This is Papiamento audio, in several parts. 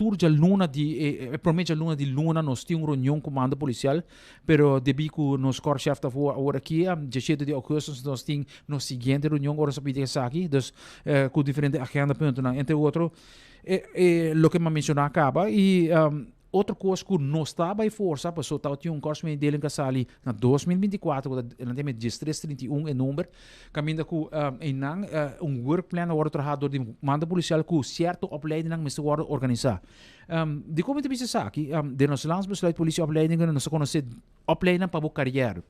Tur djaluna di e promé djaluna di luna nos tin un reunion ku mando polisial, pero debí ku nos korpschef ta for awor aki, 17 di ougùstùs nos tin nos siguiente reunion ora nos a pidi esaki, dus ku diferente agendapuntonan, entre otro e loke mi a menshoná kaba. I otro kos ku no sta bai forsa, pasobra tabatin un korpsmededeling ku a sali na 2024, ku ta nan teme 1331 e number, kaminda ku einan un werkplan a wòrdu traha dor di mando polisial ku sierto opleidingnan mester wòrdu organisá. Dikon mi ta bisa esaki? Den nos Landsbesluit Politieopleidingen nos ta konosé opleidingnan pa bo karièr,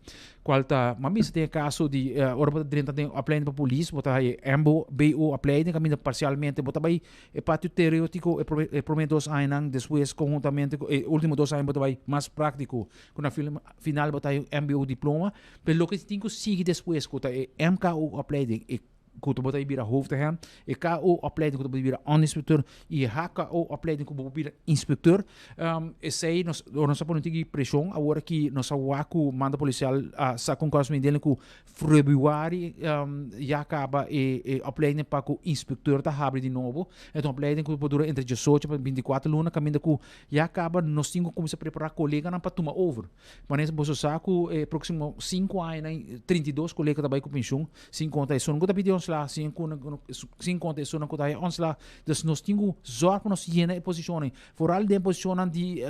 kual ta, mi a bisa den e kaso di ora bo ta drenta den opleiding pa polis, bo ta haña mbo, bo opleiding kaminda parsialmente bo ta bai e parti teoretiko e prome e prome 2 añanan, despues konhuntamente ku e ultimo 2 aña bo ta bai mas praktiko, ku na final bo ta haña un mbo diploma. Pero loke tin ku sigui despues ku ta e MKO opleiding, e ku bo ta bira hoofdagent, e KO opleiding ku bo ta bira onderinspecteur i e HKO opleiding ku bo por bira inspecteur. Esei nos ora nos a pone un tiki preshon awor aki nos a wak ku mando polisial a saka un korpsmededeling ku febrüari ya kaba e opleiding pa ku inspecteur ta habri di nobo. E ta un opleiding ku por dura entre 18 pa 24 luna kaminda ku ya kaba nos tin ku kuminsá prepará koleganan pa tuma over. Wanneer boso sa ku e próksimo 5 añanan 32 kolega ta bai ku penshun, sin konta esunnan ku ta pidi ontslag, sin konta esunnan ku ta haya ontslag. Dus nos tin ku zòrg pa nos yena e posishonnan, foral den posishonnan di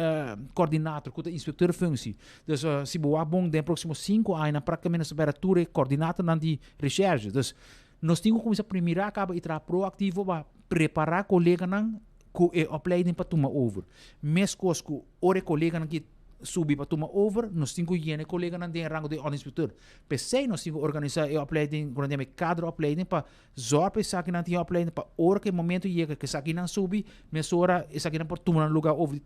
kòrdinator ku ta inspekteur functie. Dus si bo wak bon den e próksimo 5 añanan praktikamente nos ta bera tur e kòrdinatornan di reshèrge. Dus nos tin ku kuminsá primirá kaba i traha proaktivo pa prepará koleganan ku e opleiding pa tuma over. Meskos ku ora e koleganan ki subi pa tuma over, nos tin ku yena e koleganan den e rango di onderinspecteur. P'esei nos tin ku organisá e opleiding ku nan yama e kaderopleiding pa zòrg pa esakinan tin e opleiding pa ora ku e momento yega ku esakinan subi, mesora esakinan por tuma nan lugá over.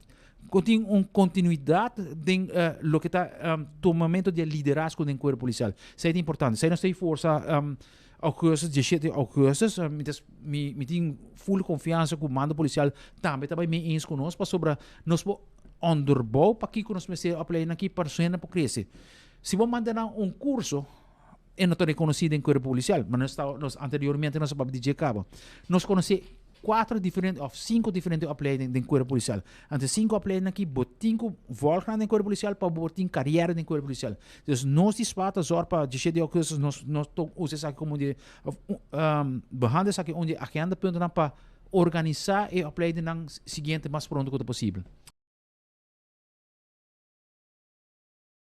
Ku tin un kontinuidat den loke ta tumamentu di e liderazgo den kuerpo polisial. Esei ta importante. Esei nos ta forsa augustus, 17 augustus, mi tin full konfiansa ku mando polisial tambe ta bai mee eens ku nos pasobra nos por onderbouw pakiko nos mester opleiding aki pa su hende por krese. Si bo manda nan un kurso e no ta rekonosí den kuerpo polisial, ma nos ta nos anteriormente nos a papia di dje kaba. Nos konosé kuater diferente òf sinku diferente opleiding den kuerpo polisial. Anto e sinku opleiding aki bo tin ku vòlg nan den kuerpo polisial pa bo por tin kariera den kuerpo polisial. Dus nos di spa ta zòrg pa 17 di augustus nos nos ta usa esaki komo un di òf behandel esaki un di e agendapuntonan pa organisá e opleidingnan siguiente mas pronto ku ta posibel.